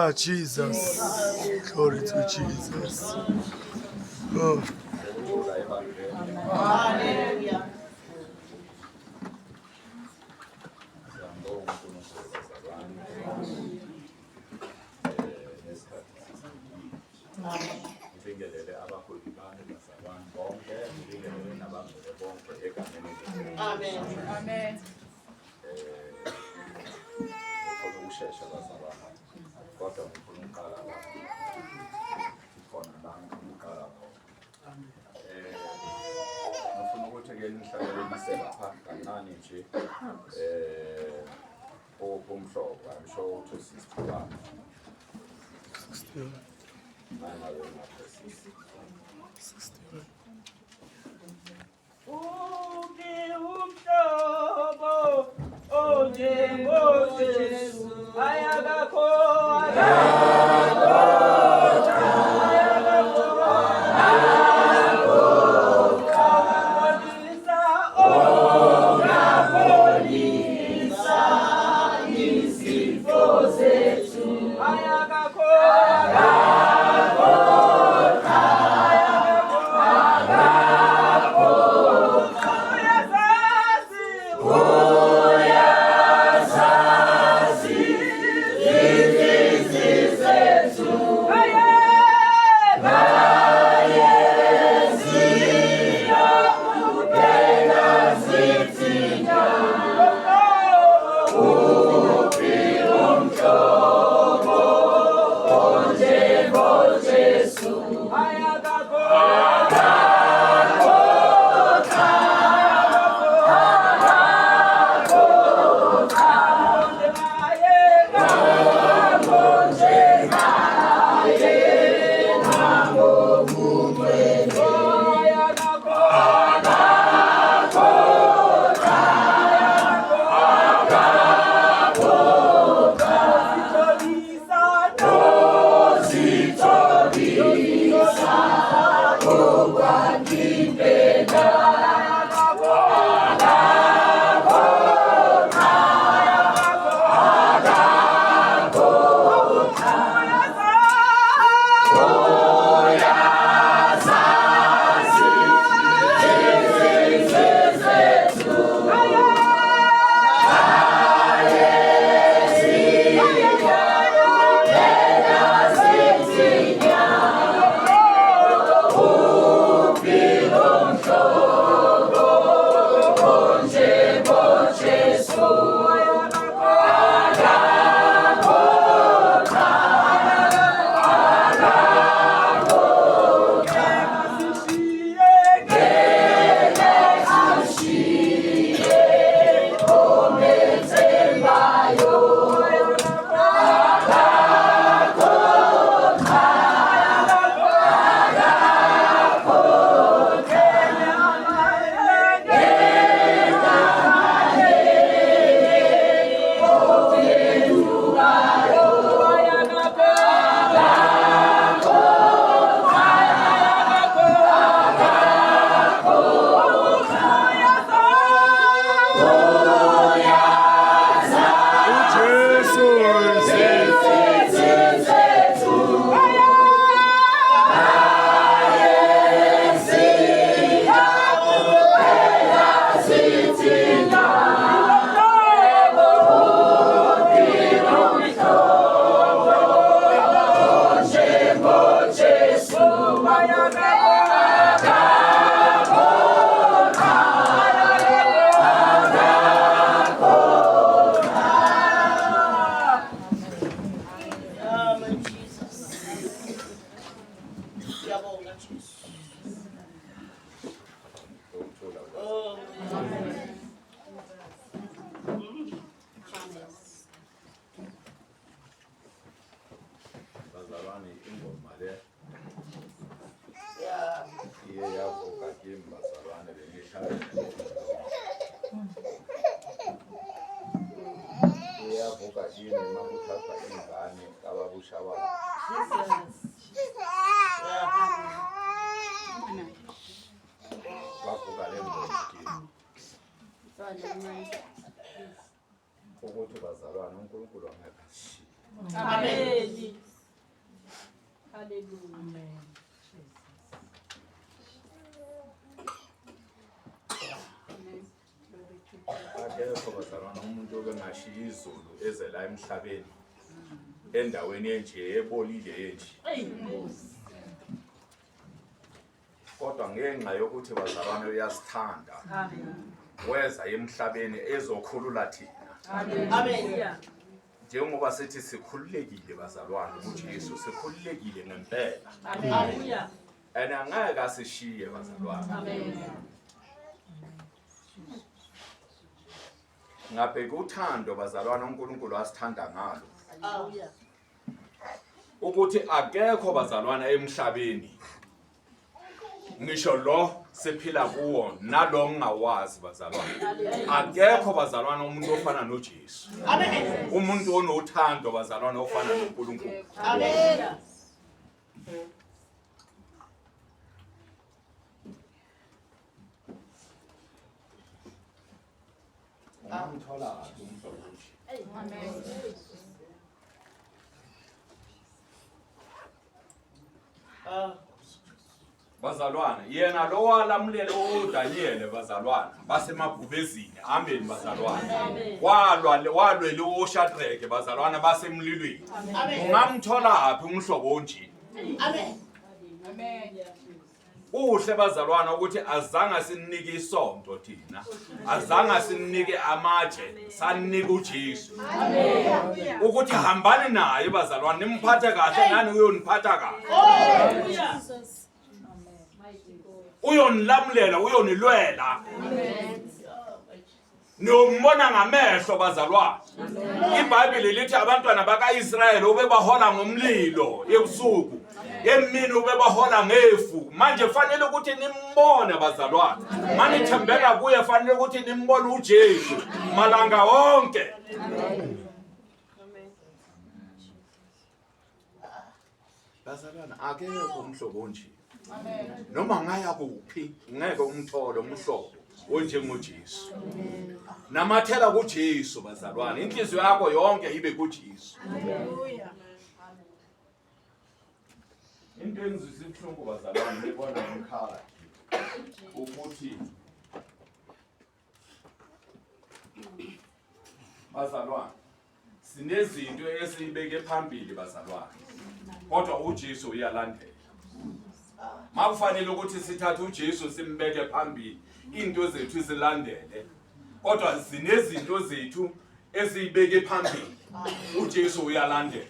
Ah, Jesus. Glory to Jesus. Oh. Ukuthula ebandleni. Hallelujah. Siyambonga uNkulunkulu bazalwane. Nesikhathi sisifikile. Ngibingelele abaholi bami bazalwane bonke, ngibingelele nabangcwele bonke egameni likaJesu. Amen. Amen. Ngifuna ukushesha bazalwane, kodwa ngifuna ukuqala la. Khona la ngifuna ukuqala khona. Ngifuna ukuthi ke nihlalele nise lapha kancane nje. Umhlobo, I'm sure ukuthi u-61. 61. Mangabe ungapha 61. Uphi umhlobo onjengoJesu ayakakho akakho ongabolisa ongabolisa izifo zethu ayakakho akakho ayakakho uyazazi uyazazi izizi zethu ayeziyo kuphela zithina uphi umhlobo onjengoJesu ayakakho uJesu. Amen, Jesus. Siyabonga Jesu. Ukuthula. Oh, Amen. Bazalwane, ingoma le Yeah. iye yavuka kimi bazalwane bengihlala iye yavuka kimi uma kuthathwa ingane kababushabana. Jesus. Yeah. Bavuka le ngoma kimi ukuthi bazalwane uNkulunkulu angeke asishiye. Amen. Hallelujah. Akekho bazalwana umuntu obengashiya izulu eze la emhlabeni endaweni enje ebolile enje. Kodwa ngenxa yokuthi bazalwane uyasithanda. Weza emhlabeni ezokhulula thina. Amen. Njengoba sithi sikhululekile bazalwane kuJesu, sikhululekile ngempela. Hallelujah. And angeke asishiye bazalwane. Amen. Ngabheka uthando bazalwane uNkulunkulu asithanda ngalo. Hallelujah. Ukuthi akekho bazalwane emhlabeni ngisho lo siphila kuwo nalo ngingawazi bazalwane, akekho bazalwane umuntu ofana noJesu. Amen. Umuntu onothando bazalwane ofana noNkulunkulu. Amen. Ungamthola phi umhlobo onje? Bazalwane, yena lo walamulela uDaniel bazalwane basemabhubezini. Amen bazalwane. Walwa walwela uShadrach bazalwane basemlilweni. Ungamthola phi umhlobo onje? Amen. Amen. Kuhle bazalwana ukuthi azange sinike isonto thina, azange sinike amatshe, sanika uJesu. Ukuthi hambani naye bazalwane, nimphathe kahle nani uyoniphatha kahle. Uyonilamulela, uyonilwela. Niyombona ngamehlo bazalwane. IBhayibheli lithi abantwana bakaIsrayeli ubebahola ngomlilo ebusuku, emini ubebahola ngefu. Manje fanele ukuthi nimbone bazalwane. Manithembeka kuye fanele ukuthi nimbone uJesu malanga wonke. Bazalwane, akekho umhlobo onje. Noma ngaya kuphi ngeke umthole umhlobo onjengoJesu. Namathela kuJesu bazalwane, inhliziyo yakho yonke ibe kuJesu. Hallelujah. Into engizwisa ibuhlungu bazalwane ngibona ngikhala ukuthi bazalwane sinezinto esiyibeke phambili bazalwane, kodwa uJesu uyalandela. Makufanele ukuthi sithathe uJesu simbeke phambili, into zethu zilandele, kodwa sinezinto zethu esiyibeke phambili, uJesu uyalandela.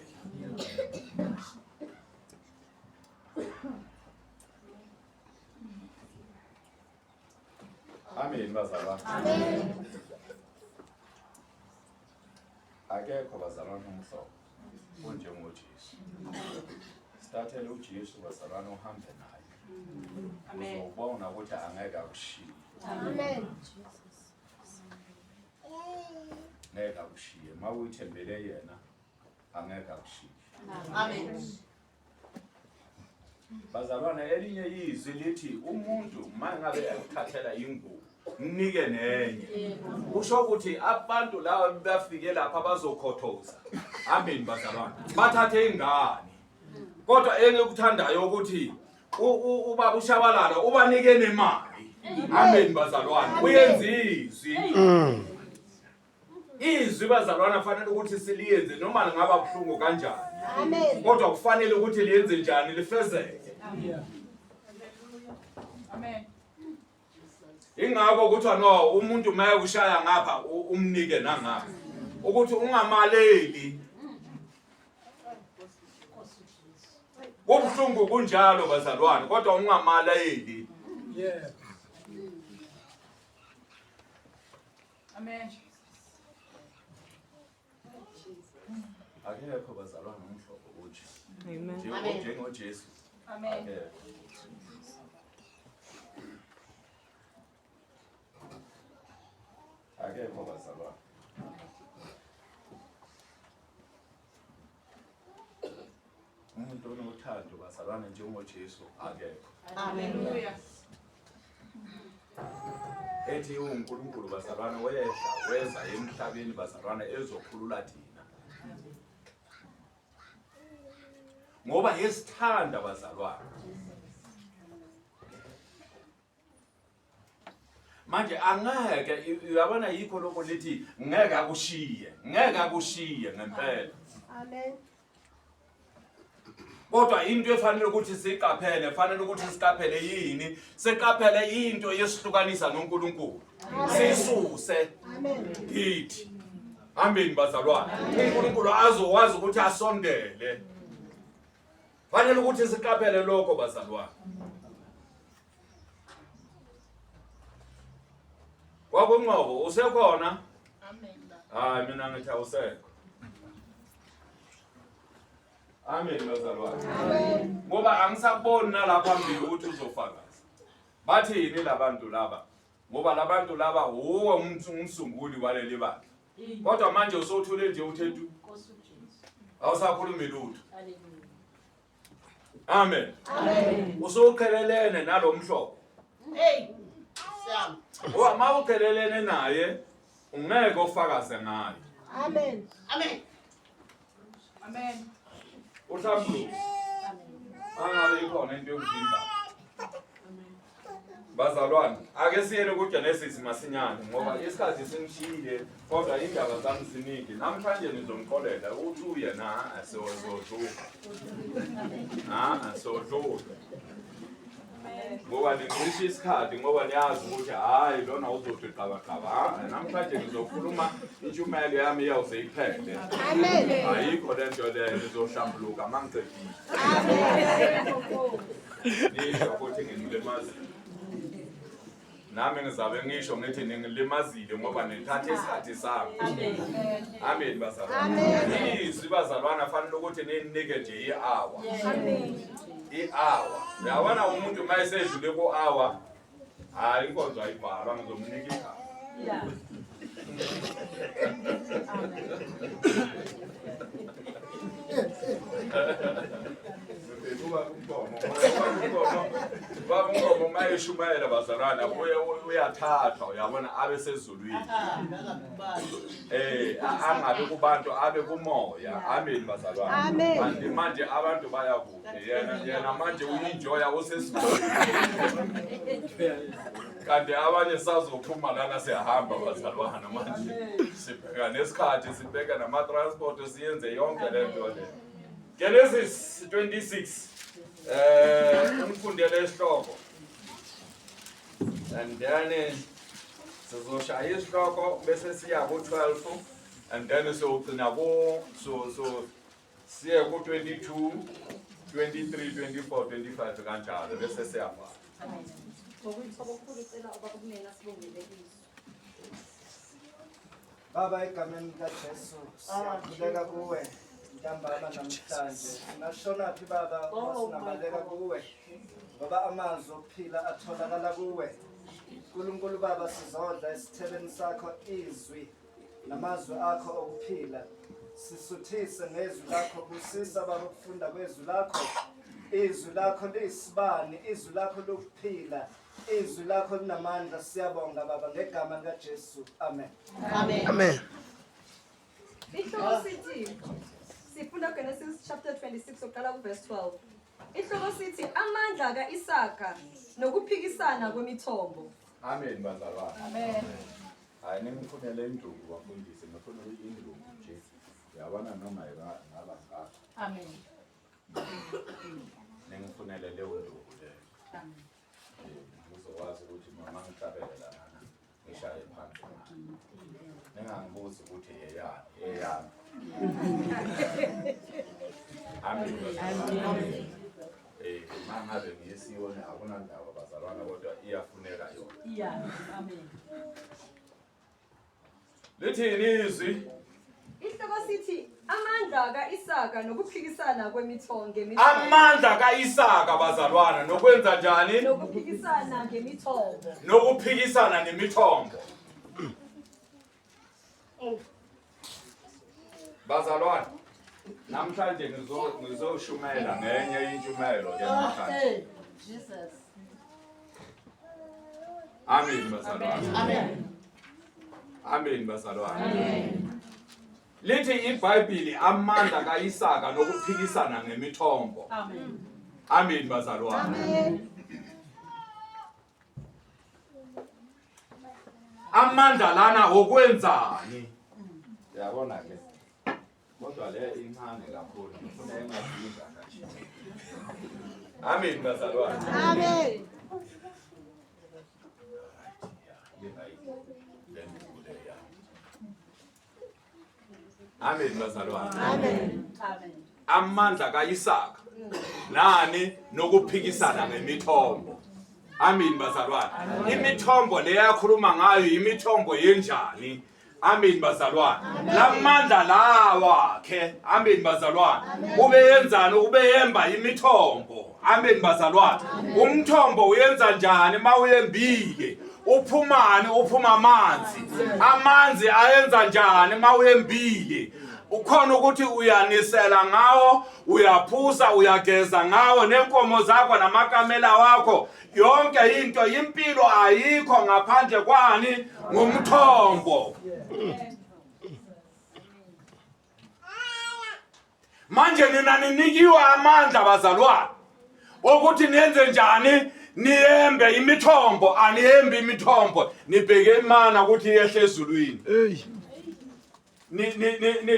Amen bazalwane. Amen. Akekho bazalwane umhlobo onjengoJesu. Sithathele uJesu bazalwane uhambe naye. Amen. Uzobona ukuthi angeke akushiye. Amen. Ngeke akushiye. Uma uyithembele yena angeke akushiye. Amen. Bazalwane, elinye izwi lithi umuntu mangabe ekuthathela ingubo mnike nenye. Kusho ukuthi abantu laba bafike lapha bazokhothoza. Amen bazalwane. Bathathe ingane. Kodwa engikuthandayo ukuthi ubaba uShabalala ubanike nemali. Amen bazalwane. Uyenza izwi. Izwi bazalwana fanele ukuthi siliyenze noma lingaba buhlungu kanjani. Amen. Kodwa kufanele ukuthi liyenze njani lifezeke. Amen. Ingakho kuthiwa no umuntu maye kushaya ngapha umnike nangapha. Ukuthi ungamaleli. Kubuhlungu kunjalo bazalwane kodwa ungamaleli. Yeah. Amen. Akekho bazalwane umhlobo uthi. Amen. Amen. NjengoJesu. Amen. Akekho. Akekho bazalwane. Umuntu onothando bazalwane njengoJesu akekho. Hallelujah. Ethi uNkulunkulu bazalwane wehla weza emhlabeni bazalwane ezokhulula thina. Ngoba yesithanda bazalwane. Manje angeke uyabona yikho lokho lithi ngeke akushiye, ngeke akushiye ngempela. Amen. Kodwa into efanele ukuthi siqaphele, fanele ukuthi siqaphele yini? Siqaphele into yesihlukanisa noNkulunkulu. Sisuse. Amen. Kithi. Hambeni bazalwane. uNkulunkulu azokwazi ukuthi asondele. Fanele ukuthi siqaphele lokho bazalwane. Kwakunqobo usekhona? Amen. Hayi mina ngithi awusekho. Amen bazalwane. Amen. Ngoba angisakuboni nalapha phambili ukuthi uzofakaza. Bathini labantu laba? Ngoba labantu laba wuwe umsunguli waleli bandla. Kodwa manje usothule nje uthe tu. Awusakhulumi lutho. Amen. Amen. Usuqhelelene nalomhlobo. Hey. Siyami. Ngoba uma uqhelelene naye ungeke ufakaze ngaye. Amen. Amen. Amen. Uhlambuluko. Angabe ikhona into yokuvimba. Bazalwane, ake siyele kuGenesis masinyane ngoba isikhathi singishiyile kodwa indaba zami ziningi. Namhlanje nizongixolela ukuthi uye na siyodlula. Ha, siyodlula. Ngoba ningisho isikhathi ngoba niyazi ukuthi hayi lona uzothi qabaqaba. Ha, namhlanje ngizokhuluma intshumayelo yami iyawuze iphele. Amen. Ayikho lento leyo nizohlambuluka mangicedile. Nisho ukuthi ngilimazile. Nami ngizabe ngisho ngithi ningilimazile ngoba nithatha isikhathi sami. Amen bazalwane. Amen. Izwi bazalwana fanele ukuthi ninike nje i-hour. I-hour. Uyabona umuntu uma esedlule ku-hour, hayi inkonzo ayibhalwa ngizomnika i-hour. Yeah. Baba uNkomo uma eshumayela bazalwane uye uyathathwa uyabona abe sezulwini. Eh angabe kubantu abe kumoya. Amen bazalwane. Amen. Manje manje abantu bayakude yena yena manje uyenjoya usezulwini. Kanti abanye sazophuma lana siyahamba bazalwane manje. Sibheka nesikhathi sibheka nama transport siyenze yonke lento le. Genesis 26 umfundele isihloko and then sizoshaya isihloko bese siya ku-12 and then siyogcina ku so so siye ku-22 23 24 25 kanjalo bese siyavala. Ngokuyithoba okukhulu cela ubaba kumina sibongele izwi. Baba egameni likaJesu siyakhuleka kuwe ntambama namhlanje. Singashona phi Baba uma singabaleka kuwe ngoba amazwi okuphila atholakala kuwe. uNkulunkulu Baba sizodla esitheleni sakho izwi namazwi akho okuphila. Sisuthise ngezwi lakho, busisa Baba ukufunda kwezwi lakho. Izwi lakho liyisibani, izwi lakho lokuphila, izwi lakho linamandla. Siyabonga Baba ngegama likaJesu. Amen. Amen. Amen. Ihloko sithi sifunda Genesis chapter 26 uqala kuverse 12. Ihloko sithi amandla kaIsaka nokuphikisana kwemithombo. Amen bazalwane. Amen. Hayi ningifunele induku bafundisi, ngifuna induku nje. Uyabona noma ingaba ngaka. Amen. Ningifunele leyo nduku leyo. Amen. Ngizokwazi ukuthi noma ngihlabele lana ngishaye phansi. Ningangibuzi ukuthi eyani, eyami. Amen. Amen. Mangabe ngiyisiyona akunandaba bazalwana kodwa iyafuneka yona. Yeah. Amen. Lithini izwi? Ihloko sithi amandla kaIsaka nokuphikisana kwemithombo ngemithombo. Amandla kaIsaka bazalwana nokwenza njani? Nokuphikisana ngemithombo. Nokuphikisana nemithombo. Bazalwane, namhlanje ngizoshumayela ngenye intshumayelo ke namhlanje. Hey, Jesus. Amen bazalwane. Amen. Amen bazalwane. Amen. Lithi iBhayibheli amandla kaIsaka nokuphikisana ngemithombo. Amen. Amen bazalwane. Amen. Amandla lana okwenzani? Yabona ke. Kodwa le incane kakhulu ngifuna engaziza kanje. Amen bazalwane. Amen. Amen bazalwane. Amen. Amen. Amandla kaIsaka nani nokuphikisana ngemithombo. Amen bazalwane. Imithombo le yakhuluma ngayo imithombo yenjani? Amen bazalwane. Lamandla lawa khe. Amen bazalwane. Ube yenzani? Ube yemba imithombo. Amen bazalwane. Umthombo uyenza njani mawuyembile? Uphumani? Uphuma amanzi. Amanzi ayenza njani mawuyembile? Ukhona ukuthi uyanisela ngawo, uyaphuza, uyageza ngawo nenkomo zakho namakamela wakho. Yonke into impilo ayikho ngaphandle kwani ngumthombo. Manje nina ninikiwe amandla bazalwane ukuthi niyenze njani niyembe imithombo aniyembi imithombo nibheke imana ukuthi yehle ezulwini. Hey. Ni ni ni ni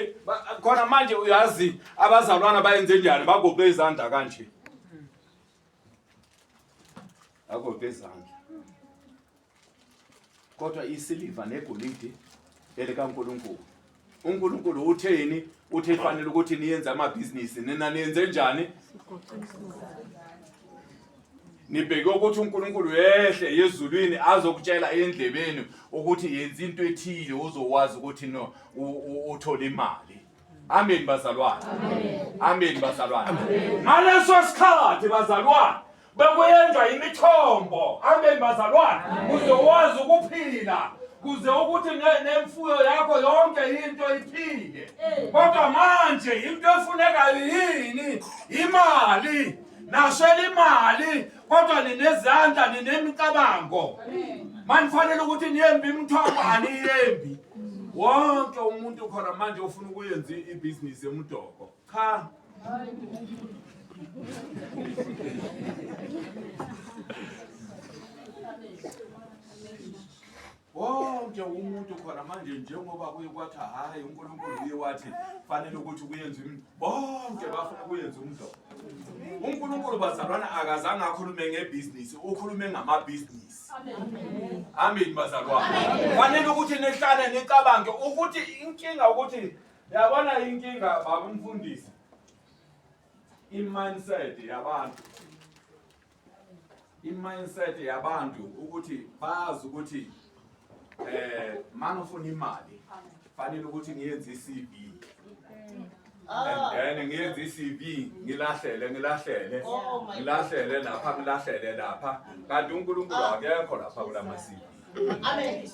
khona manje uyazi abazalwana bayenze njani bagoqe izandla kanje. Agoqe izandla. Kodwa isiliva negolide elikaNkulunkulu. uNkulunkulu utheni? Uthe fanele ukuthi niyenze amabhizinisi. Nina niyenze njani? Nibheke ukuthi uNkulunkulu yehle yezulwini azokutshela endlebeni ukuthi yenza into ethile uzokwazi ukuthi no uthole imali. Amen bazalwane. Amen bazalwane. Ngaleso sikhathi bazalwane bekuyenzwa imithombo. Amen bazalwane. Uzowazi ukuphila kuze ukuthi nemfuyo yakho yonke into iphile. Kodwa manje into efunekayo yini? Imali. Naswela imali kodwa ninezandla ninemicabango. Manifanele ukuthi niyembe imithombo aniyembi. Wonke umuntu khona manje ufuna ukuyenza ibhizinisi yomdoko. Cha. Wonke umuntu khona manje njengoba kuye kwathi hhayi uNkulunkulu uye wathi fanele ukuthi kuyenze bonke bafuna kuyenza umdoko. uNkulunkulu bazalwana akazange akhulume ngebhizinisi, ukhulume ngamabhizinisi. Amen bazalwane. Fanele ukuthi nihlale nicabange ukuthi inkinga ukuthi yabona inkinga baba umfundisi i-mindset yabantu i-mindset yabantu ukuthi bazi ukuthi eh mangifuna imali fanele ukuthi ngiyenze i-CV and then ngiyenze i-CV ngilahlele ngilahlele Oh my ngilahlele lapha ngilahlele lapha kanti uNkulunkulu akekho lapha kulama CV Amen.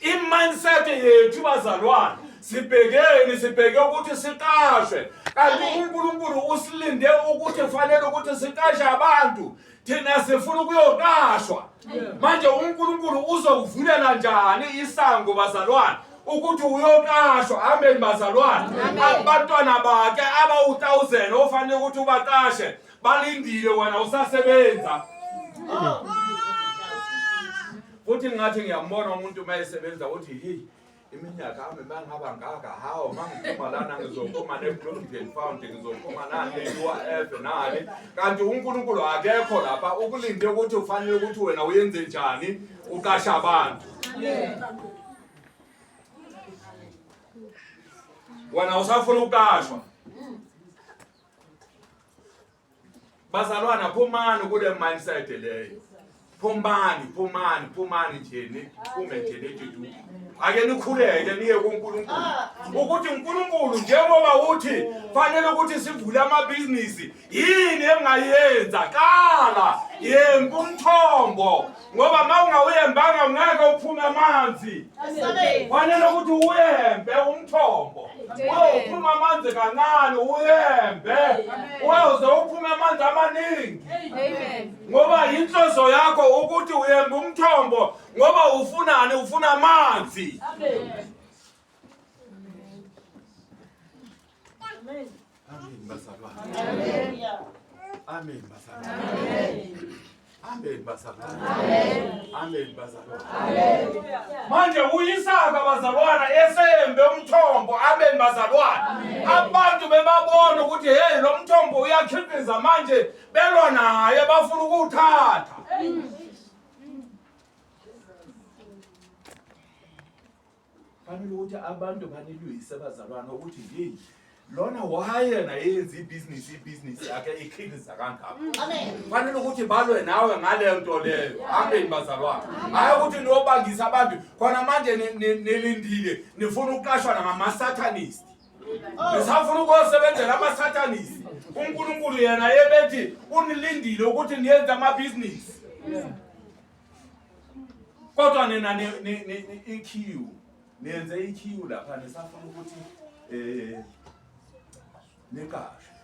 I-mindset yethu bazalwane sibhekeni sibheke ukuthi siqashwe kanti uNkulunkulu usilinde ukuthi fanele ukuthi siqashe abantu thina sifuna ukuyoqashwa manje uNkulunkulu uzokuvulela njani isango bazalwane ukuthi uyoqashwa amen bazalwane abantwana bakhe abawu-1000 ofanele ukuthi ubaqashe balindile wena usasebenza futhi ngathi ngiyambona umuntu uma esebenza uthi hey iminyaka ami mangaba ngaka hawo mangiphuma lana ngizophuma ne-provident fund ngizophuma nani ne-UIF nani kanti uNkulunkulu akekho lapha ukulinde ukuthi ufanele ukuthi wena uyenze njani uqasha abantu wena usafuna ukuqashwa Bazalwana phumani kule mindset leyo. Phumani, phumani, phumani nje niphume nje nithi du. Ake nikhuleke niye kuNkulunkulu. Ukuthi uNkulunkulu njengoba uthi fanele ukuthi sivule amabhizinisi yini engayenza qala yemba umthombo ngoba uma ungawuyembanga ungeke uphume amanzi. Fanele ukuthi uyembe umthombo. Uyophuma amanzi kancane uyembe. Uyoze uphume amanzi amaningi. Amen. Ngoba inhloso yakho ukuthi uyembe umthombo ngoba ufunani ufuna amanzi. Amen. Amen. Amen bazalwane. Amen. Amen bazalwane. Amen bazalwane. Amen. Amen bazalwane. Amen. Manje uYisaka bazalwana esembe umthombo. Amen bazalwane. Abantu bebabona ukuthi hey lo mthombo uyakhiqiza manje belwa naye bafuna ukuwuthatha. Fanele ukuthi abantu banilwise bazalwane ukuthi hey lona wayena yenza ibhizinisi ibhizinisi yakhe ikhiqiza kangaka. Amen. Fanele ukuthi balwe nawe ngale nto leyo. Amen bazalwane. Hayi ukuthi niyobangisa abantu khona manje nilindile nifuna ukuqashwa ngama-satanist. Nisafuna ukuyosebenzela ama-satanist. uNkulunkulu yena ebethi unilindile ukuthi niyenze amabhizinisi. Kodwa nina i-queue niyenze i-queue lapha nisafuna ukuthi eh niqashwe.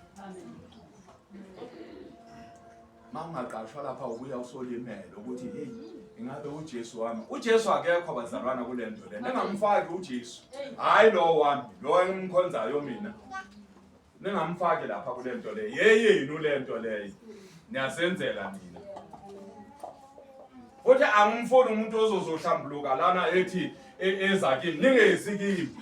Uma ungaqashwa lapha ubuya usolimele ukuthi hey ingabe uJesu wami. uJesu akekho bazalwana kule nto le. Ningamfaki uJesu. Hayi lo wami, lo engimkhonzayo mina. Ningamfaki lapha kule nto le. Yeyenu le nto leyo. Niyasenzela nina. Futhi angimfuni umuntu ozozohlambuluka lana ethi eza kimi ningezi kimi.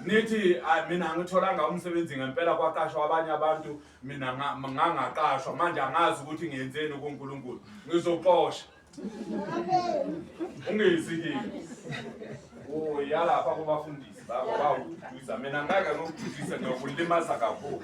Nithi mina angitholanga umsebenzi ngempela kwaqashwa abanye abantu mina ngangaqashwa manje angazi ukuthi ngiyenzeni kuNkulunkulu. Ngizoxosha. Ungezi kimi. Uya lapha kubafundisi bakho bawududuza mina ngeke ngikududuze ngiyokulimaza kakhulu.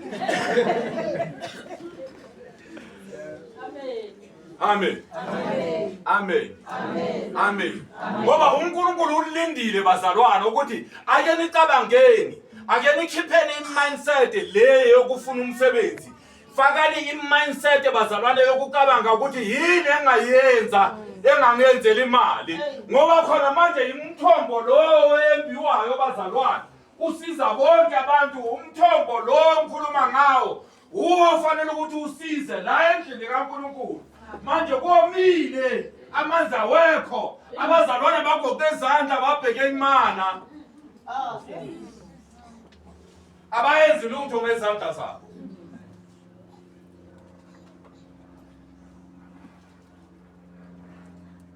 Amen. Amen. Amen. Amen. Ngoba uNkulunkulu ulindile bazalwane ukuthi ake nicabangeni, ake nikhipheni i-mindset le yokufuna umsebenzi. Fakani i-mindset bazalwane yokucabanga ukuthi yini engayenza engangenzela imali. Ngoba khona manje imthombo lo embiwayo bazalwane usiza bonke abantu umthombo lo ngikhuluma ngawo Uwo ofanele ukuthi usize la endlini kaNkulunkulu. Manje komile amanzi awekho. Abazalwane bagoqe izandla babheke imana. Abayenzi lutho ngezandla zabo.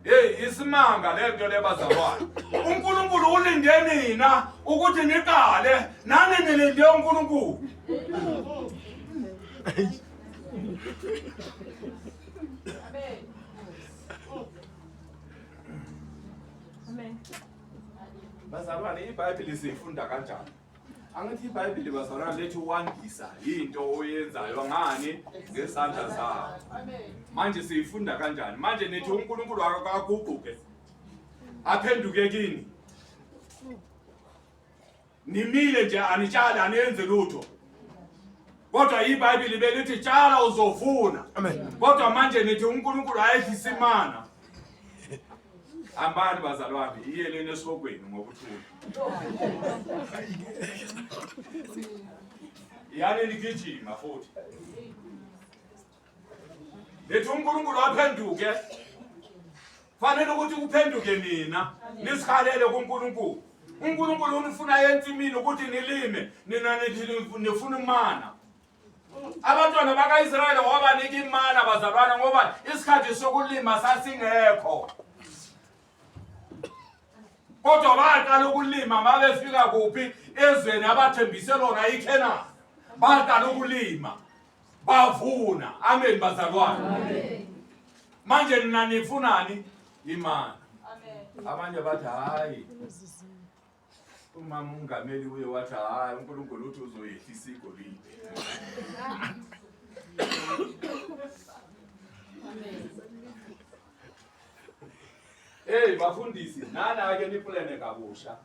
Hey isimanga lento lebazalwane. uNkulunkulu ulinde nina ukuthi niqale nani nilinde uNkulunkulu. Amen. Bazalwane iBhayibheli siyifunda kanjani? Angithi iBhayibheli bazalwane lethi wandisa into oyenzayo ngani ngezandla zakho. Manje siyifunda kanjani? Manje nithi uNkulunkulu akaguquke. Aphenduke kini. Nimile nje anitshali aniyenzi lutho. Kodwa iBhayibheli belithi tshala uzovuna. Amen. Kodwa manje nithi uNkulunkulu ayehlisa imana. Hambani bazalwane, iyeleni esihogweni ngokuthula. Yani ligijima futhi. Lethi uNkulunkulu aphenduke. Fanele ukuthi kuphenduke nina, nisikhalele kuNkulunkulu. uNkulunkulu unifuna ensimini ukuthi nilime, nina nithi nifuna imana. Abantwana bakaIsrayeli wabanika imana bazalwane ngoba isikhathi sokulima sasingekho. Kodwa baqala ukulima mabefika kuphi ezweni abathembise lona iKhenani. Baqala ukulima bavuna. Amen bazalwane. Manje nina nifunani? Imana. Amen. Abanye bathi hayi umama ungameli uye wathi hayi uNkulunkulu uthi uzoyehlisa igolide. Hey bafundisi nana ake niplane kabusha.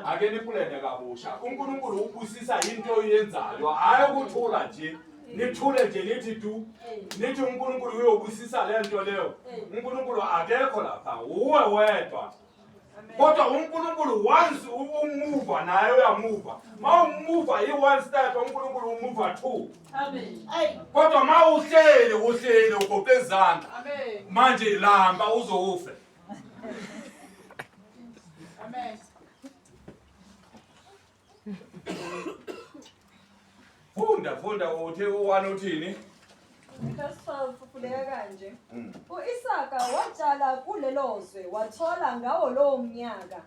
Ake niplane kabusha. uNkulunkulu ubusisa into oyenzayo hayi ukuthula nje. Nithule nje nithi du. Nithi uNkulunkulu uyobusisa le nto leyo. uNkulunkulu akekho lapha. Uwe wedwa. Kodwa uNkulunkulu once umuva naye uyamuva. Mawumuva i-one step uNkulunkulu umuva two. Amen. Kodwa mawuhleli uhleli ugoqe izandla. Amen. Manje lamba uzofe. Amen. Funda funda uthe u1 uthini? Verse 12 ufundeka kanje. U-Isaka watshala kulelo zwe wathola ngawo lowo mnyaka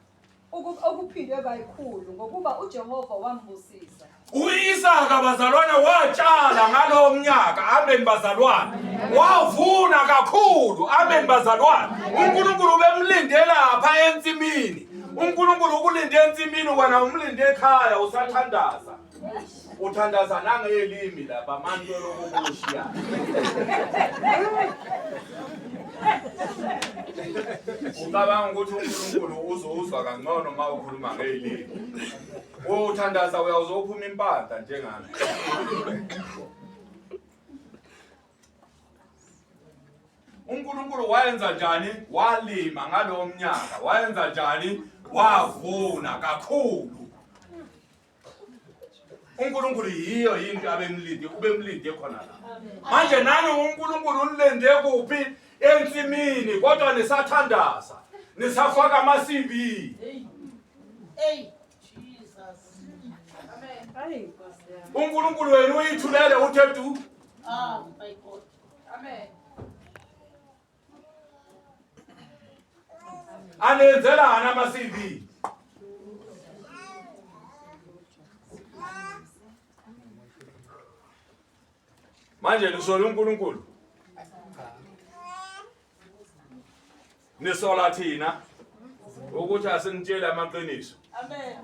okuphindwe kayikhulu ngokuba uJehova wambusisa. U-Isaka bazalwana watshala ngalowo mnyaka. Amen bazalwana. Wavuna kakhulu. Amen bazalwana. uNkulunkulu ubemlinde lapha ensimini. uNkulunkulu ukulinde ensimini wena umlinde ekhaya usathandaza. Uthandaza nangelimi lapha manje lokukushiya. Ucabanga ukuthi uNkulunkulu uzowuzwa kangcono uma ukhuluma ngelimi. Uthandaza uyawuzophuma impanda njengami. uNkulunkulu wayenza njani? Walima ngalowo mnyaka. Wayenza njani? Wavuna kakhulu. uNkulunkulu yiyo into abemlinde, ubemlinde khona la. Manje nani uNkulunkulu unilinde kuphi? Ensimini, kodwa nisathandaza. Nisafaka ama CV. Hey, Jesus. Amen. Hayi Nkosi yami. uNkulunkulu wenu uyithulele uthe du. Ah, my God. Amen. Anenzelani ama CV? Manje nisola uNkulunkulu. Nisola thina ukuthi asinitshele amaqiniso. Amen.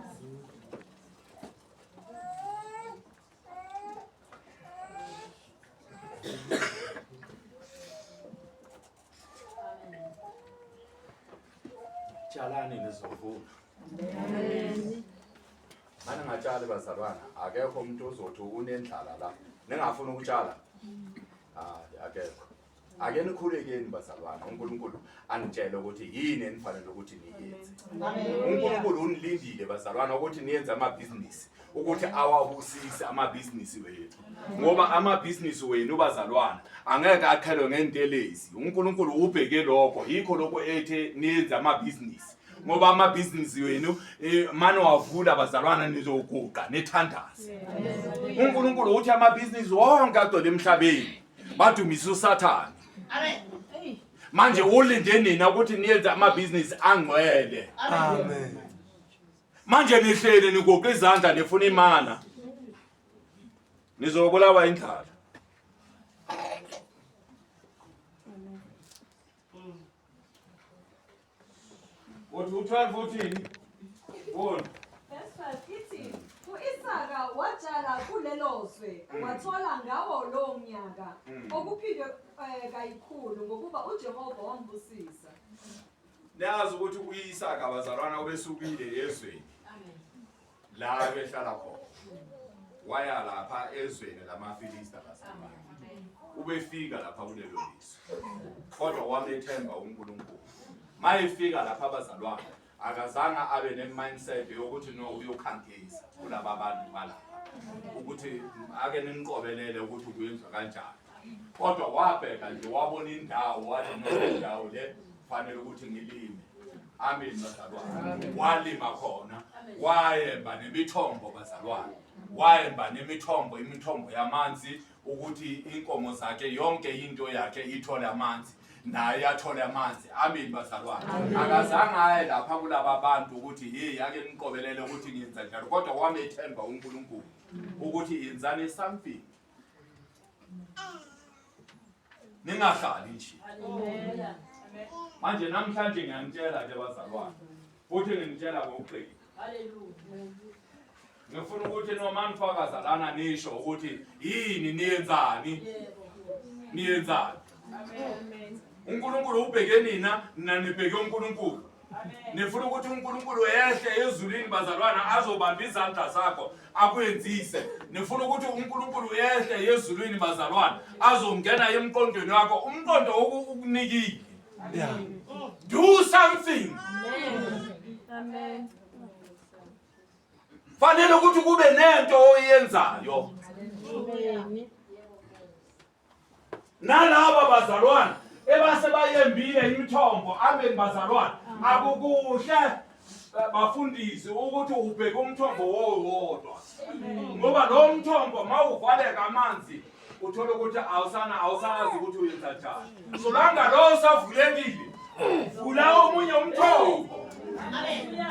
Tshalani nizovuna. Mane ngatshali bazalwana, akekho umuntu ozothi unendlala la. Ningafuni ukutshala. Hayi akekho. Ake nikhulekeni bazalwana, uNkulunkulu anitshele ukuthi yini enifanele ukuthi niyenze. uNkulunkulu unilindile bazalwana ukuthi niyenze amabhizinisi, ukuthi awabusise amabhizinisi wethu. Ngoba amabhizinisi wenu bazalwana angeke akhelwe ngentelezi. uNkulunkulu ubheke lokho, yikho lokho ethe niyenze amabhizinisi. Ngoba amabhizinisi wenu mane wavula bazalwana nizoguqa nithandaze. uNkulunkulu uthi amabhizinisi wonke agcwele emhlabeni badumisa uSathane. Amen. Manje ulinde nina ukuthi niyenze amabhizinisi angcwele. Amen. Manje nihlele nigoqa izandla nifuna imana. Nizobulawa indlala. Uthi u-12 uthini? Funda. Verse 12 ithi u-Isaka watshala kulelo zwe wathola ngawo lowo mnyaka okuphindwe kayikhulu ngokuba uJehova wambusisa. Niyazi ukuthi uIsaka bazalwana ubesukile ezweni la behlala khona. Waya lapha ezweni lamaFilista bazalwana. Ubefika lapha kulelo lizwe. Kodwa wamethemba uNkulunkulu. Mayefika lapha abazalwana akazange abe ne-mindset yokuthi no uyokhangisa kulaba bantu balapha ukuthi ake nimqobelele ukuthi kuyenzwa kanjani. Kodwa wabheka nje wabona indawo wathi no le ndawo le fanele ukuthi ngilime. Amen bazalwane. Walima khona, wayemba nemithombo bazalwane. Wayemba nemithombo, imithombo yamanzi ukuthi inkomo zakhe yonke into yakhe ithole amanzi. Naye athole amanzi. Amen bazalwane. Akazange aye lapha kulaba bantu ukuthi hey ake niqobelele ukuthi ngiyenza njalo, kodwa wamethemba uNkulunkulu ukuthi yenzani something. Ningahlali nje. Manje namhlanje ngiyanitshela ke bazalwane, futhi nginitshela ngokuqina. Ngifuna ukuthi noma nifakaza lana nisho ukuthi yini niyenzani. Niyenzani. uNkulunkulu ubheke nina, nina nibheke uNkulunkulu. Nifuna ukuthi uNkulunkulu ehle ezulwini bazalwana azobamba izandla zakho akwenzise. Nifuna ukuthi uNkulunkulu ehle ezulwini bazalwana azongena emqondweni wakho, umqondo ukunikile. Yeah. Do something. Amen. Fanele ukuthi kube nento oyenzayo. Nalaba bazalwane ebase bayembile imithombo, amen bazalwane. Akukuhle bafundisi ukuthi ubheke umthombo wowodwa. Ngoba lo mthombo mawuvaleka amanzi uthola ukuthi awusana awusazi ukuthi uyenza njani. Solanga lo usavulekile. Vula omunye umthombo.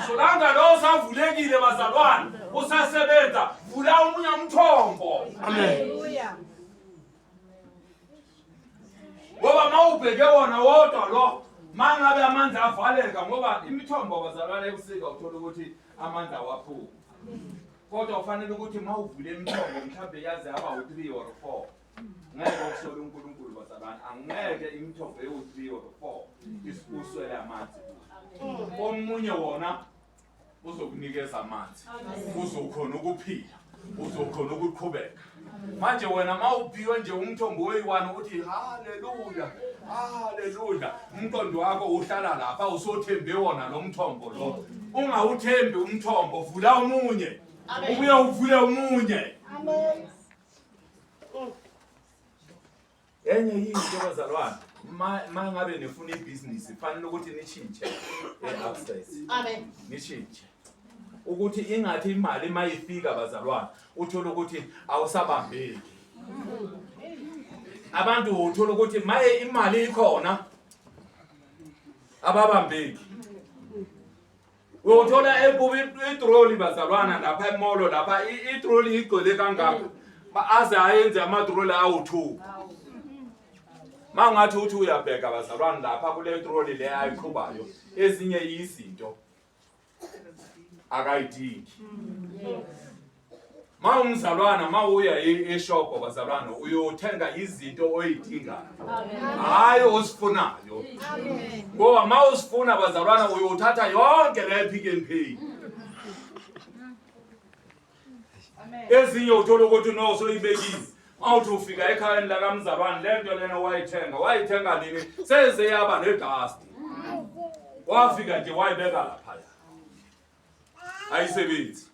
Solanga lo usavulekile bazalwane, usasebenza, vula omunye umthombo. Amen. Ngoba mawubheke wona wodwa lo mangabe amanzi avaleka ngoba imithombo bazalwane ebusika uthola ukuthi amanzi awaphumi. Kodwa ufanele ukuthi mawuvule imithombo mhlawumbe yaze yaba u-3 or 4. Ngeke ukusole uNkulunkulu bazalwane, angeke imithombo ewu-3 or 4 uswele amanzi. Omunye wona uzokunikeza amanzi, uzokhona ukuphila, uzokhona ukuqhubeka. Manje wena mawuphiwe nje umthombo oyi-one uthi haleluya, haleluya, umqondo wakho uhlala lapha usothembe wona lo mthombo lo. Ungawuthembi umthombo, vula omunye, ubuye uvule omunye. Enye yinto bazalwane, ma ngabe nifuna ibhizinisi kufanele ukuthi nishintshe e-upstairs. Amen. Nishintshe. Ukuthi ingathi imali mayifika bazalwane, uthole ukuthi awusabambeki. Abantu uthola ukuthi maye imali ikhona ababambeki. Uyothola ebuka itroli bazalwana lapha emolo lapha itroli igcwele kangaka. Aze ayenze amatroli awu-2. Mangathi uthi uyabheka bazalwane lapha kule troli le ayiqhubayo ezinye izinto akayidingi. Ma umzalwana ma uya eshopho bazalwana uyothenga izinto oyidingayo. Hayi osifunayo. Ngoba ma usifuna bazalwana uyothatha yonke le Pick n Pay. Ezinye uthola ukuthi no soyibekile. Mawuthi ufika ekhayeni lakamzalwane le nto lena wayithenga wayithenga nini seze yaba nedust. Wafika nje wayibeka laphaya. Ayisebenzi.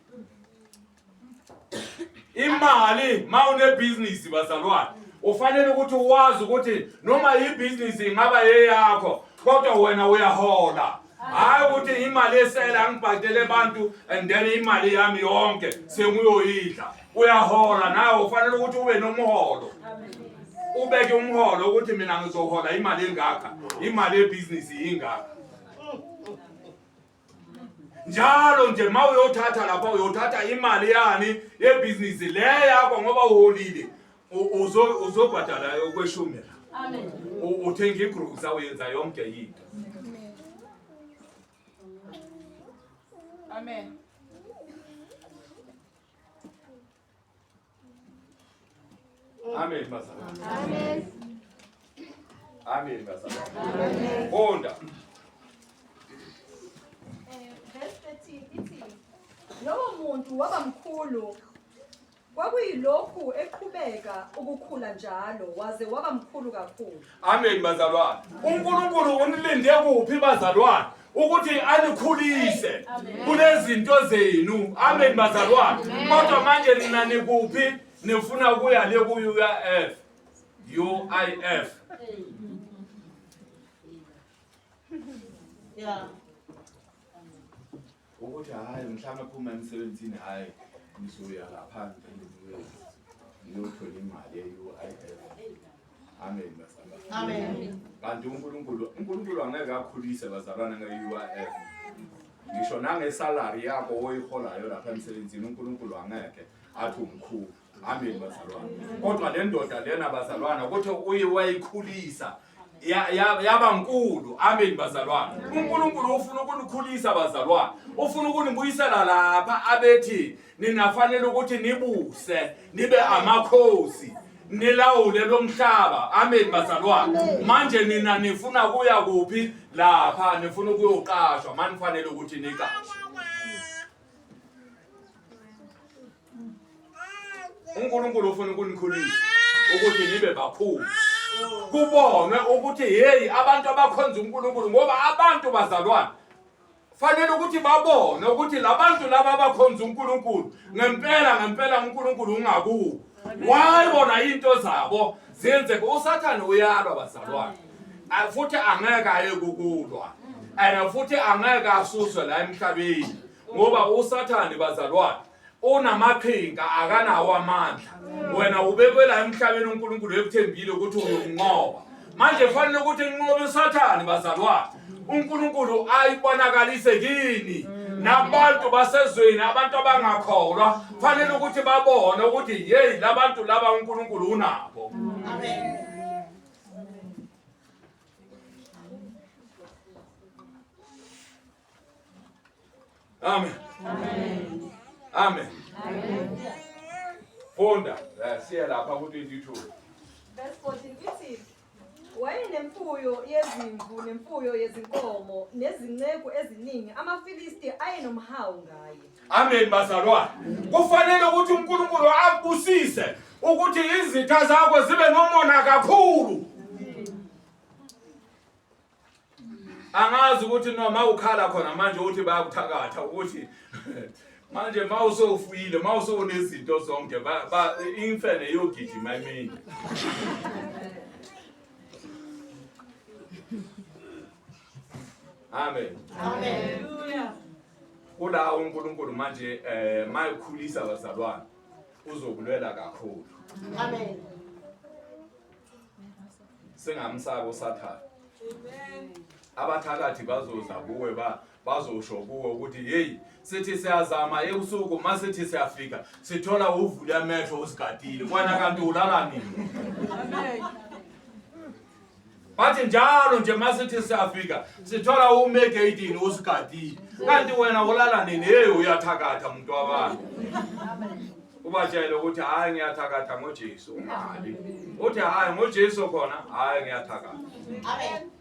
Imali mawunebhizinisi bazalwane ufanele ukuthi wazi ukuthi noma ibhizinisi ingaba yeyakho kodwa wena uyahola. Hayi ukuthi imali esele angibhadele abantu and then imali yami yonke senguyoyidla. Uyahola nawe ufanele ukuthi ube nomholo. Ubeke umholo ukuthi mina ngizohola imali engaka, imali yebhizinisi ingaka. Njalo nje ma uyothatha lapha uyothatha imali yani yebhizinisi le yakho ngoba uholile uzobhadala okweshumi la. Amen. Uthenga igrosa uyenza yonke into. Amen. Amen bazalwane. Amen. Amen bazalwane. Amen. Funda. Verse 13 ithi lowo muntu waba mkhulu kwakuyilokhu eqhubeka ukukhula njalo waze waba mkhulu kakhulu. Amen bazalwane. uNkulunkulu unilinde kuphi bazalwane? Ukuthi anikhulise kunezinto zenu. Amen bazalwane. Kodwa manje nina nikuphi? Nifuna ukuya le ku UIF. UIF. Yeah. Ukuthi hayi mhlawumbe phuma emsebenzini hayi ngizoya lapha ngiyothola imali ye-UIF. Amen bazalwane. Amen. Kanti uNkulunkulu uNkulunkulu angeke akhulise bazalwane nge-UIF. Ngisho nangesalary yakho oyiholayo lapha emsebenzini uNkulunkulu angeke athi umkhulu. Amen bazalwane. Kodwa le ndoda lena bazalwana ukuthi uye wayikhulisa yaba nkulu. Amen bazalwane. uNkulunkulu ufuna ukunikhulisa bazalwane. Ufuna ukunibuyisela lapha abethi ninafanele ukuthi nibuse nibe amakhosi nilawule lo mhlaba. Amen bazalwane. Manje nina nifuna kuya kuphi lapha nifuna ukuyoqashwa manifanele ukuthi niqashwe. uNkulunkulu ufuna ukunikhulisa ukuthi nibe bakhulu kubonwe ukuthi hey abantu abakhonza uNkulunkulu ngoba abantu bazalwane Fanele ukuthi babone ukuthi labantu laba abakhonza uNkulunkulu ngempela ngempela uNkulunkulu ungakubo. Why bona into zabo ziyenzeka? USathane uyalwa bazalwane. Futhi angeke aye kukulwa. And futhi angeke asuswe la emhlabeni ngoba uSathane bazalwane unamaqhinga akanawo amandla. Wena ubekwe la emhlabeni uNkulunkulu ekuthembile ukuthi uyokunqoba. Manje fanele ukuthi nqobe uSathane bazalwane. uNkulunkulu ayibonakalise kini nabantu basezweni abantu abangakholwa fanele ukuthi babone ukuthi hey labantu laba uNkulunkulu unabo. Amen. Amen. Amen. Amen. Funda, siye lapha ku-22. Verse 14 ithi wayenemfuyo yezimvu nemfuyo yezinkomo nezinceku eziningi amaFilisti ayenomhawu ngaye. Amen bazalwane. Kufanele ukuthi uNkulunkulu akubusise ukuthi izitha zakho zibe nomona kakhulu. Angazi ukuthi noma ukhala khona manje uthi bayakuthakatha ukuthi manje mawusofuyile mawusonezinto zonke imfene iyogijima emini. Amen. Amen. Kula uNkulunkulu manje mayikhulisa abazalwane uzokulwela kakhulu. Amen. Singamsaba uSathane. Abathakathi bazoza kuwe bazosho kuwe ukuthi hey sithi siyazama ebusuku masithi siyafika sithola uvule amehlo usigadile wena kanti ulala nini? Amen. Bathi njalo nje masithi siyafika sithola ume egeyidini usigadile kanti wena ulala nini? Hey uyathakatha muntu wabantu. Ubatshele ukuthi hayi ngiyathakatha ngoJesu ungali. Uthi hayi ngoJesu khona hayi ngiyathakatha. Amen.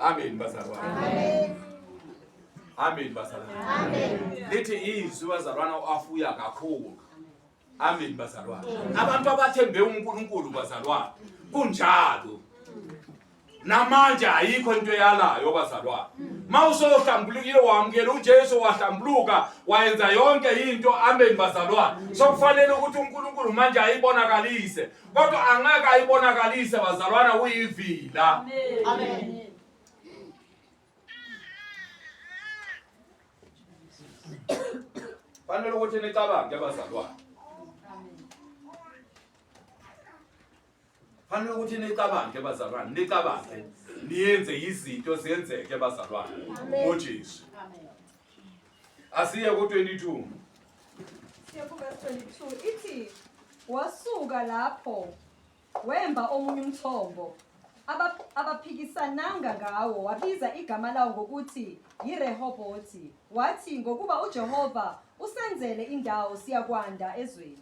Amen bazalwane. Amen. Amen bazalwane. Amen. Lithi izwi bazalwana afuya kakhulu. Amen bazalwane. Abantu abathembe uNkulunkulu bazalwane kunjalo. Namanje ayikho into eyalayo bazalwane. Mawusohlambulukile wamukela uJesu wahlambuluka wayenza yonke into amen bazalwane. Sokufanele ukuthi uNkulunkulu manje ayibonakalise. Kodwa angeke ayibonakalise bazalwana uyivila. Amen. Fanele ukuthi nicabange bazalwane. Fanele ukuthi nicabange bazalwane, nicabange. Niyenze izinto zenzeke bazalwane. NgoJesu. Asiye ku-22. Siye ku-verse 22 ithi wasuka lapho wemba omunye umthombo abaphikisananga ngawo wabiza igama lawo ngokuthi yiRehoboti wathi ngokuba uJehova usenzele indawo siyakwanda ezweni.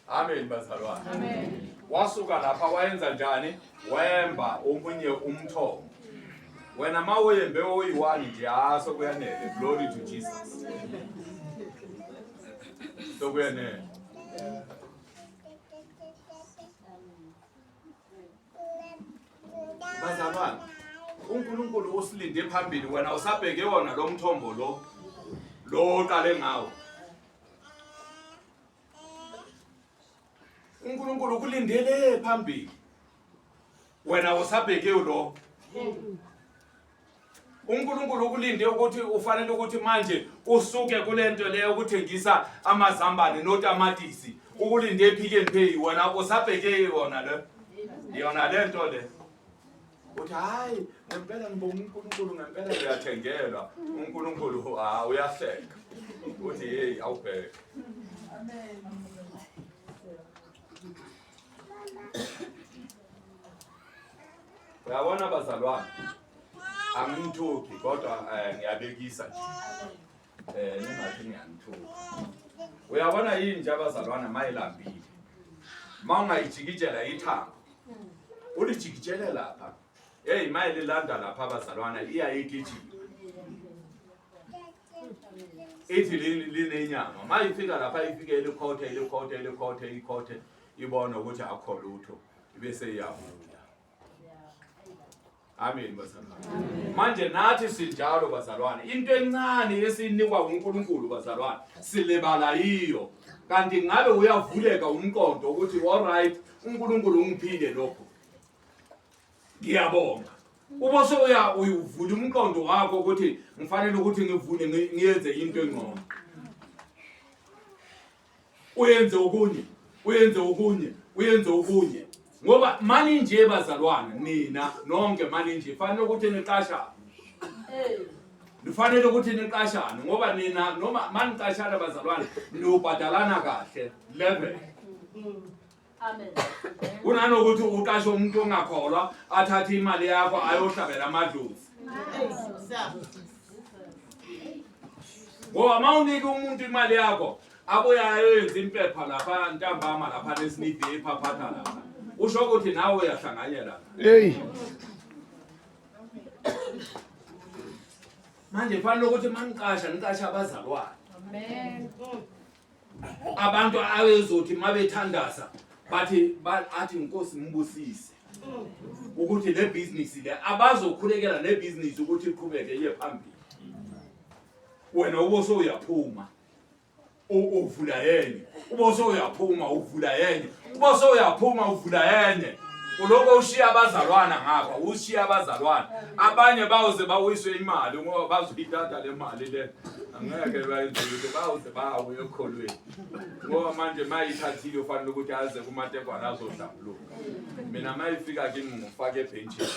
Amen bazalwane. Amen. Wasuka lapha wayenza njani? Wemba omunye umthombo. Wena mawuyembe oyi-one nje ha sokuyanele. Glory to Jesus. Sokuyanele. Bazalwane, uNkulunkulu usilinde phambili wena usabheke wona lo mthombo lo lo oqale ngawo. uNkulunkulu ukulindele phambili wena usabheke lo uNkulunkulu ukulinde ukuthi ufanele ukuthi manje usuke kulento leyo ukuthengisa amazambane notamatisi ukulinde ePick n Pay wena usabheke yona le yona lento le uthi hayi ngempela ngibonga uNkulunkulu ngempela ngiyathengelwa uNkulunkulu ha uyahleka uthi hey awubheke. Amen. Uyabona bazalwane angimthuki kodwa ngiyabekisa nje. Ningathi ngiyamthuka. Uyabona yini abazalwana mayilambile. Mawungayijikijela ithambo. Ulijikijele lapha. Hey mayililanda lapha abazalwana iyayigijima. Ithi linenyama. Mayifika lapha ifike ilikhothe ilikhothe ilikhothe ikhothe ibone ukuthi akukho lutho ibese iyabuya. Amen bazalwane. Manje nathi sinjalo bazalwane. Into encane esinikwa uNkulunkulu bazalwane silibala yiyo. Kanti ngabe uyavuleka umqondo ukuthi all right uNkulunkulu ungiphile lokho. Ngiyabonga. Uba soya uyuvula umqondo wakho ukuthi ngifanele ukuthi ngivule ngiyenze into engcono. Uyenze okunye, uyenze okunye, uyenze okunye. Ngoba mani nje bazalwane nina nonke mani nje fanele ukuthi niqashane. Nifanele ukuthi niqashane ngoba nina noma maniqashana bazalwane niyobhadalana kahle level. Amen. Kunanokuthi uqashe umuntu ongakholwa athathe imali yakho ayohlabela amadlozi. Ngoba uma unika umuntu imali yakho abuye ayoyenza impepha lapha ntambama lapha nesinivi ephaphatha lapha. Usho ukuthi nawe uyahlanganyela. Hey. Manje fanele ukuthi maniqasha niqasha abazalwane. Amen. Abantu abezothi mabethandaza bathi athi inkosi ngibusise ukuthi le business le abazokhulekela le business ukuthi iqhubeke iye phambili. Wena ube sowuyaphuma uvula yenye, ube sowuyaphuma uvula yenye, ube sowuyaphuma uvula yenye. Uloko ushiya abazalwana ngapha, ushiya abazalwana. Abanye bawuze bawiswe imali ngoba bazoyithatha le mali le. Angeke bayenze lutho, bawuze bawe ekholweni. Ngoba manje mayithathile ufanele ukuthi aze kumatekwana azohlambuluka. Mina mayifika kimi ngifake ebhentshini.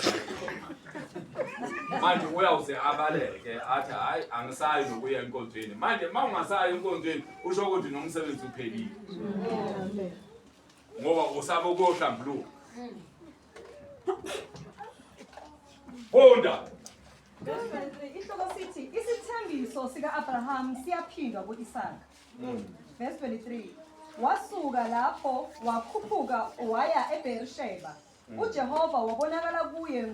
Manje uyawuze abaleke athi hayi angisayi nokuya enkonzweni. Manje uma ungasayi enkonzweni usho ukuthi nomsebenzi uphelile. Ngoba usaba ukuyohlambuluka. Funda. Verse 23 ihloko sithi isithembiso sika-Abraham siyaphindwa ku-Isaka. Verse 23 Wasuka lapho wakhuphuka waya eBersheba. uJehova wabonakala kuye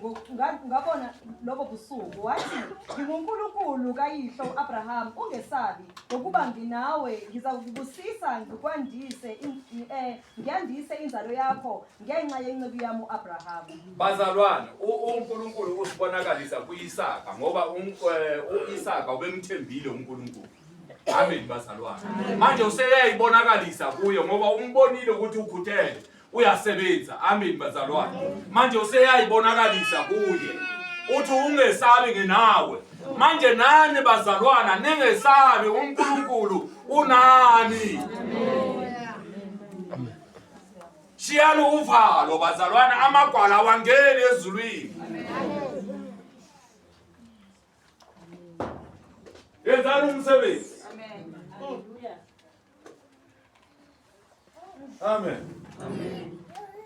ngabona lobo busuku wathi nginguNkulunkulu kayihlo uAbraham ungesabi ngokuba nginawe ngizakubusisa ngikwandise ngiyandise inzalo yakho ngenxa yenceku yami uAbraham. Bazalwane, uNkulunkulu usibonakalisa kuIsaka ngoba uIsaka ubemthembile uNkulunkulu. Amen bazalwane. Manje useyayibonakalisa kuye ngoba umbonile ukuthi ukhuthele, uyasebenza. Amen bazalwane. Manje useyayibonakalisa kuye. Uthi ungesabi nginawe. Manje nani bazalwana ningesabi uNkulunkulu unani. Shiyani uvalo bazalwane, amagwala awangeni ezulwini. Yenzani umsebenzi. Amen.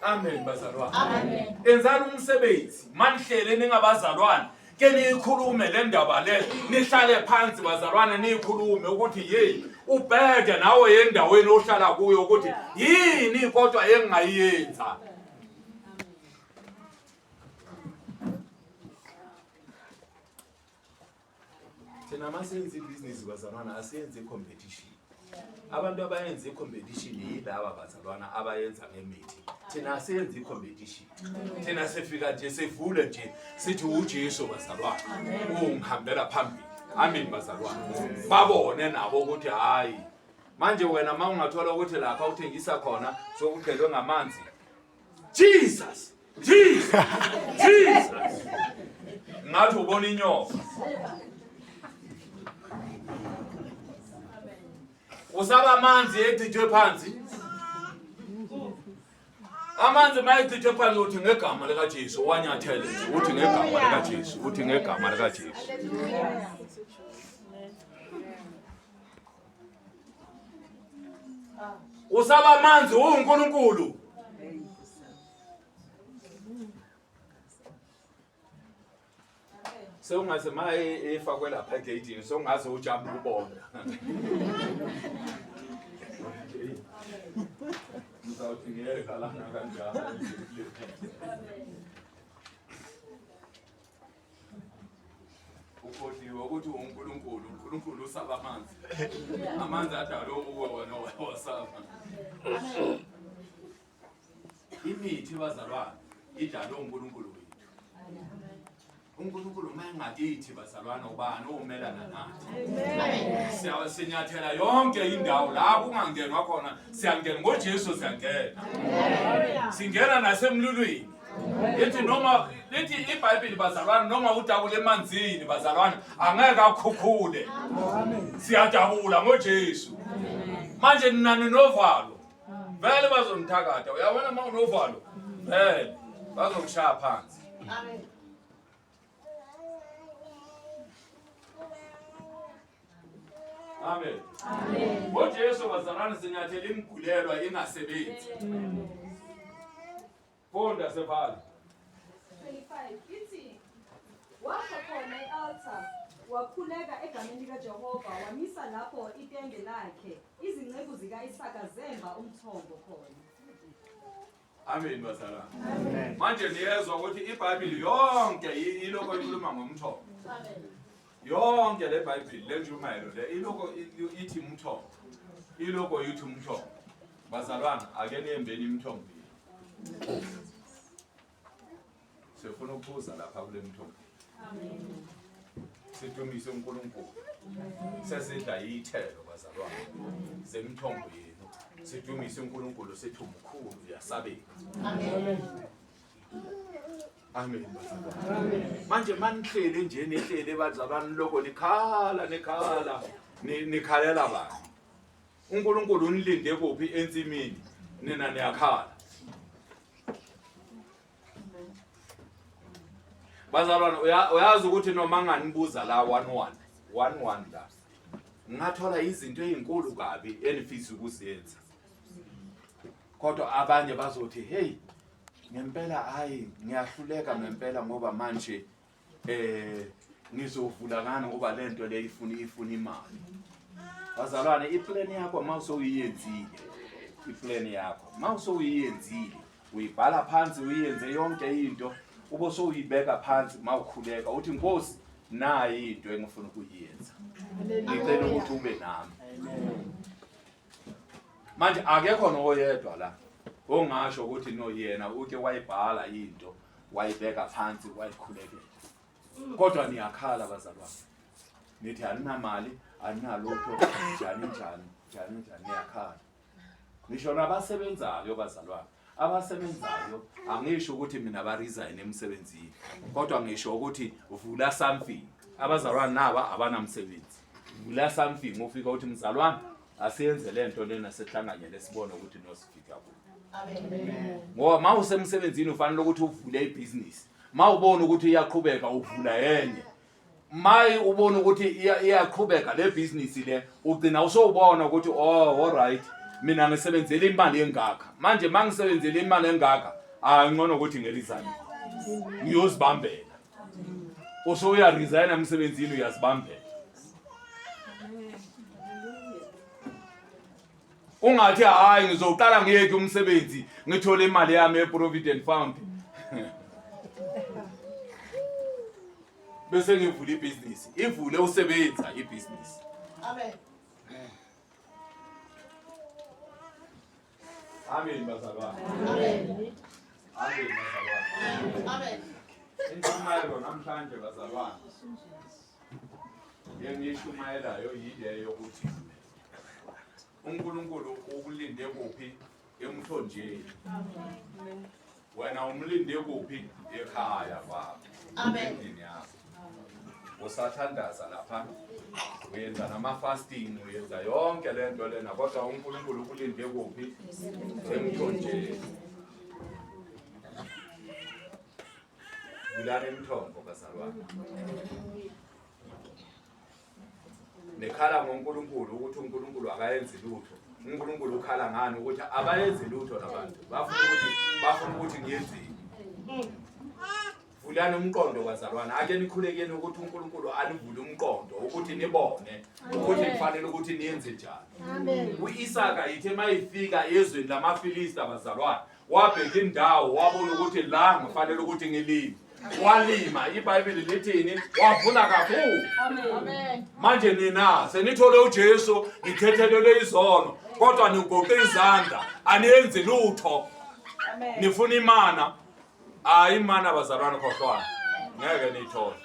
Amen bazalwane. Amen. Yenzani umsebenzi. Manihlele ningabazalwane. Ke niyikhulume le ndaba le, nihlale phansi bazalwane niyikhulume ukuthi hey ubhede nawe endaweni ohlala kuyo ukuthi yini kodwa engingayenza. Thina masenze ibhizinisi bazalwana asiyenze i-competition. Abantu abayenza i-competition yilaba bazalwana abayenza ngemithi. Thina asiyenze i-competition. Thina sifika nje sivule nje sithi uJesu bazalwana ungihambela phambili. Amen bazalwana. Babone nabo ukuthi hayi manje wena uma ungathola ukuthi lapha uthengisa khona sokugcwelwe ngamanzi. Jesus! Jesus! Jesus! Ngathi ubona inyoka. Usaba amanzi echithwe phansi. Amanzi mayichithwe phansi uthi ngegama likaJesu wanyathele nje uthi ngegama likaJesu uthi ngegama likaJesu. Usaba amanzi uNkulunkulu. Sewungaze maye efakwe lapha egeyidini sewungaze ujabule ubona. Ngizawuthi ngeke lana kanjalo. Ukhohliwe ukuthi uNkulunkulu, uNkulunkulu usaba amanzi. Amanzi adalwe uwe wena wasaba. Imithi bazalwane idalwe uNkulunkulu wethu. uNkulunkulu uma engakithi bazalwane ubani omelana nathi? Siyasinyathela yonke indawo la kungangenwa khona, siyangena ngoJesu, siyangena. Singena nasemlulwini. Lithi noma lithi iBhayibheli bazalwane noma udabule emanzini bazalwane angeke akhukhule. Siyadabula ngoJesu. Manje nina ninovalo. Vele bazonithakatha. Uyabona uma unovalo? Vele bazokushaya phansi. Amen. Amen. Amen. NgoJesu bazalwane sinyathela imigulelwa ingasebenzi. Funda sebhala. 25 ithi wakha khona i-altar wakhuleka egameni likaJehova wamisa lapho itende lakhe izinceku zika-Isaka zemba umthombo khona. Amen bazalwane. Amen. Manje niyezwa ukuthi iBhayibheli yonke iloko ikhuluma ngomthombo. Amen. Yonke le Bhayibheli le ntshumayelo le iloko ithi umthombo. Iloko ithi umthombo. Bazalwane ake niyembeni imithombo. Sifuna ukuphuza lapha kule mthombo. Amen. Sidumise uNkulunkulu. Sesidla iy'thelo bazalwane zemithombo yenu. Sidumise uNkulunkulu sithi umkhulu uyasabeka. Amen. Amen bazalwane. Manje manihlele nje nihlele bazalwane lokho nikhala nikhala nikhalela bani? uNkulunkulu unilinde kuphi ensimini nina niyakhala. Bazalwane uyazi ukuthi noma nganibuza la 11 11 la ngingathola izinto ezinkulu kabi enifisa ukuzenza kodwa abanye bazothi hey ngempela hayi ngiyahluleka ngempela ngoba manje eh ngizovula ngani ngoba lento le ifuna ifuna imali bazalwane iplan yakho uma usuyiyenzile iplan yakho uma usuyiyenzile uyibhala phansi uyenze yonke into ube sowuyibeka phansi uma ukhuleka uthi nkosi nayi into engifuna ukuyenza ngicela ukuthi ube nami manje akekho noyedwa la ongasho ukuthi no yena uke wayibhala into wayibeka phansi wayikhulekela kodwa niyakhala bazalwane nithi aninamali aninalutho njani njani njani njani niyakhala ngisho nabasebenzayo bazalwane abasebenzayo angisho ukuthi mina ba resign emsebenzini kodwa ngisho ukuthi vula something abazalwane naba abanamsebenzi vula something ufika uthi mzalwane asiyenze lento lena sihlanganyele sibone ukuthi nosifika kuphi Amen. Ngoba ma usemsebenzini ufanele ukuthi uvule ibhizinisi. Ma ubona ukuthi iyaqhubeka uvula enye. Maye ubona ukuthi iyaqhubeka le business le ugcina usowubona ukuthi oh all right mina ngisebenzele imali engaka manje mangisebenzele imali engaka angcono ukuthi ngiresign ngiyozibambela usuya resign emsebenzini uyazibambela ungathi hayi ngizoqala ngiyeke umsebenzi ngithole imali yami ye-provident fund bese ngivula ibhizinisi ivule usebenza ibhizinisi Amen. Amen bazalwane. Amen. Amen bazalwane. Amen. Intshumayelo namhlanje bazalwane. Engiyishumayelayo yile yokuthi uNkulunkulu ukulinde kuphi emthonjeni. Wena umlinde kuphi ekhaya kwakho. Amen. Endlini yakho. Usathandaza lapha uyenza nama-fasting uyenza yonke le nto lena kodwa uNkulunkulu ukulinde kuphi emthonjeni. Vulani imithombo bazalwane. Nikhala ngoNkulunkulu ukuthi uNkulunkulu akayenzi lutho. uNkulunkulu ukhala ngani ukuthi abayenzi lutho labantu. Bafuna ukuthi bafuna ukuthi ngiyenzeni. Vulani umqondo bazalwane. Ake nikhulekeni ukuthi uNkulunkulu anivule umqondo ukuthi nibone ukuthi kufanele ukuthi niyenze njani. Amen. U-Isaka ithe mayifika ezweni lamaFilista bazalwane wabheka indawo wabona ukuthi la ngifanele ukuthi ngilime walima ibhayibheli lithini wavuna kakhulu Amen. manje nina senithole uJesu nithethelelwe izono kodwa nigoqe izandla aniyenzi lutho Amen. nifuna imana hayi imana bazalwane khohlwana Ngeke niyithole.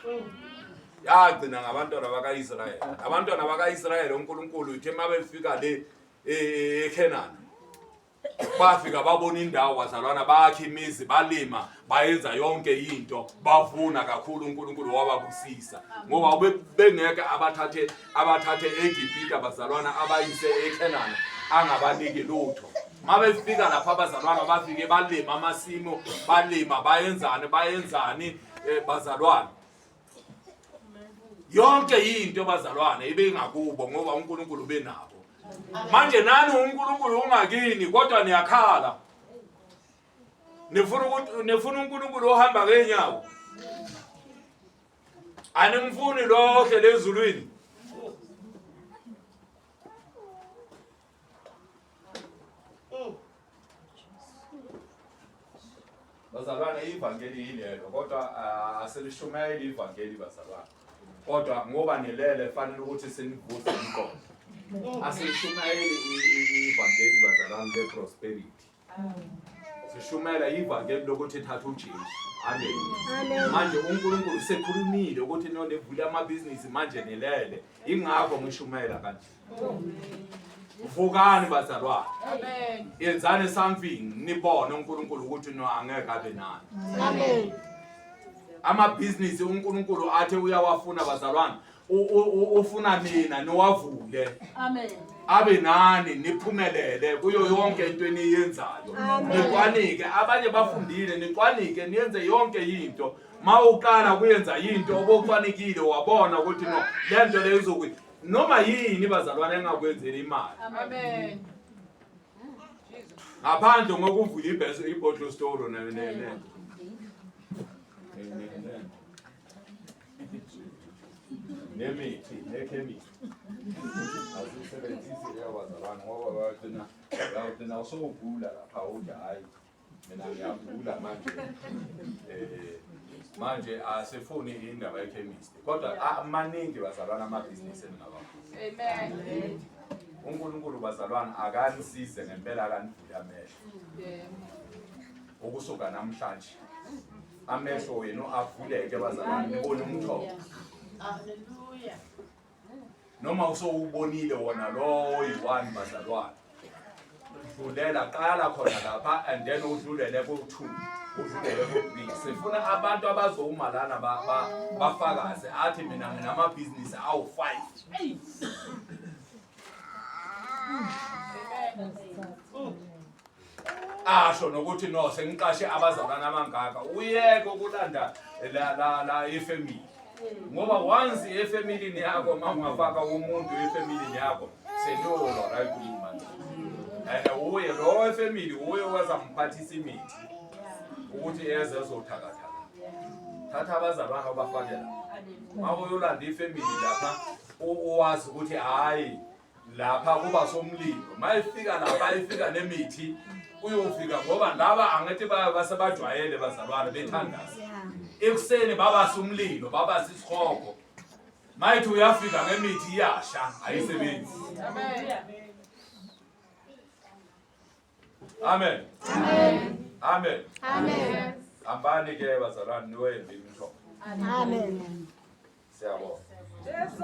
Yagcina ngabantwana bakaIsrayeli. Abantwana bakaIsrayeli uNkulunkulu uthe mabefika le eKhenana bafika babona indawo bazalwana bakha imizi balima bayenza yonke into bavuna kakhulu uNkulunkulu wababusisa ngoba bengeke abathathe abathathe eGibhithe bazalwana abayise eKhenana angabaniki lutho. Mabefika lapha abazalwana bafike balima amasimu balima bayenzani bayenzani bazalwane yonke into bazalwane ibingakubo ngoba uNkulunkulu ubenabo. Manje nani uNkulunkulu ungakini kodwa niyakhala nifuna ukuthi nifuna uNkulunkulu ohamba ngenyawo animfuni lo ohlele ezulwini. Bazalwane ivangeli yilelo kodwa asilishumayeli ivangeli bazalwane kodwa ngoba nilele fanele ukuthi sinivuse umqondo. Asilishumayeli ivangeli bazalwane le prosperity. Sishumela ivangeli lokuthi thatha uJesu. Amen. Manje uNkulunkulu sekhulumile ukuthi nonivule amabhizinisi manje nilele. Ingakho ngishumayela kanje. Vukani bazalwane. Amen. Yenzani something nibone uNkulunkulu ukuthi no angeke abe nani. Amen. Amabhizinisi uNkulunkulu athe uyawafuna bazalwane. Ufuna nina niwavule. Amen. Abe nani niphumelele kuyo yonke into eniyenzayo. Niqwanike abanye bafundile niqwanike niyenze yonke into. Mawuqala kuyenza into oboqwanikile wabona ukuthi no lento leyo izokuyi noma yini bazalwane engakwenzeli imali. Amen. Ngaphandle ngokuvula ibhesi ibottle store ne ne ne. Nemithi nekhemisi. Asisebenzisi leyo bazalwane ngoba bayagcina bayagcina usowugula lapha uthi hayi mina ngiyagula manje. Manje asifuni indaba yekhemisi kodwa maningi bazalwane amabhizinisi eningawavula. Amen. uNkulunkulu bazalwane akanisize ngempela akanivule amehlo. Ukusuka namhlanje amehlo wenu avuleke bazalwane nibone umthombo. Hallelujah. Noma usowubonile wona lo yi-one bazalwane. Dlulela qala khona lapha and then udlulele ku-2 udlulele ku-3. Sifuna abantu abazowuma lana bafakaze athi mina nginamabhizinisi awu-5. Asho nokuthi no sengiqashe abazalwane abangaka uyeke ukulanda la la la ifamily ngoba once efamilini yakho uma ungafaka umuntu efamilini yakho seniyolwa right manje and uye lo efamily uye wazamphathisa imithi ukuthi eze ezothakathaka. Thatha abazalwane obafake la uma uyolanda ifamily lapha uwazi ukuthi hhayi lapha kuba somlilo mayifika lapha ifika nemithi uyofika ngoba laba angithi basebajwayele bazalwane bethandaza ekuseni babasa umlilo babasa isihogo mayithi uyafika ngemithi iyasha ayisebenzi. Amen. Amen. Amen. Amen. Hambani ke bazalwane niwembe imithombo. Amen. Siyabonga. Jesu.